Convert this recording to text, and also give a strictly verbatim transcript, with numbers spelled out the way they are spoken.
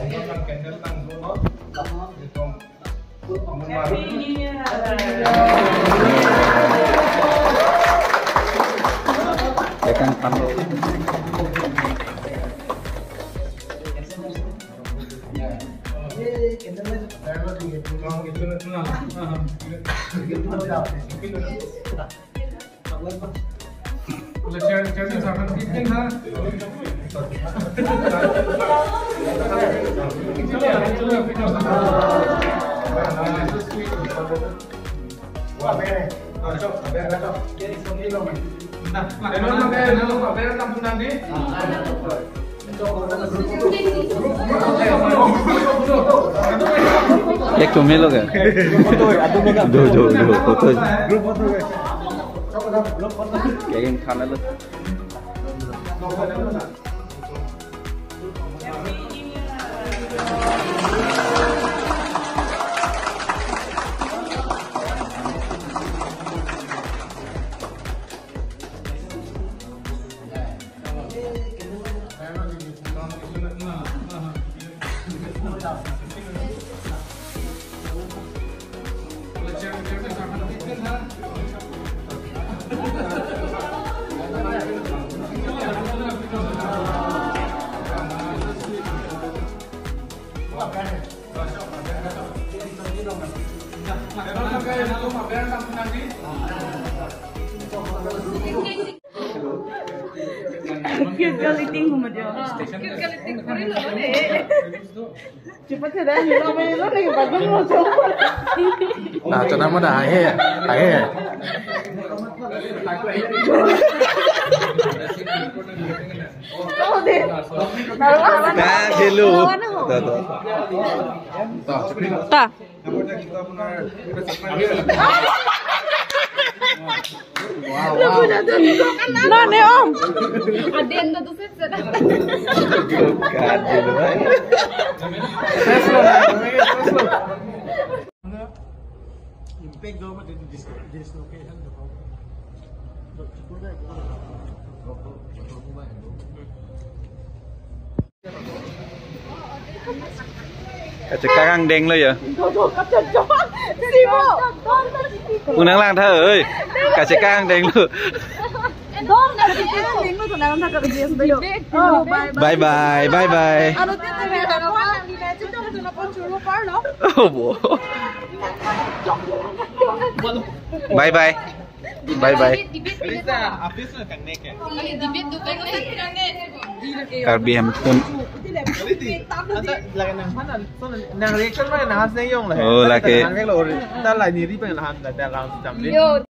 Ningkan candle tang dolo. Tekan pano. Ek to melo ka? Do, do, do, photo. Kain khana lo. Cute girl eating humor jo. Cute girl eating kori lo ne. Cepat sudah, lo main lo nih, bagus lo, coba. Nah, cina mana? Hai, hai. Oh, deh. Taruh apa? Nah, hello. Taruh apa? Tuh, tuh. Ta. None, Om. Aden to tu sip sip. Impact do mati di dis-, dislocation do. Kachekang angdeng lo ya. Unang lang tha oi. Kachekang angdeng lo. Bye bye, bye bye. Oh bo. Bye bye. Bye bye. Karbi Hemtun. Nang reaction ma nang has nang yong la. Oh, lake. Nang lo ta la ni ri pang la han la ta la jam le.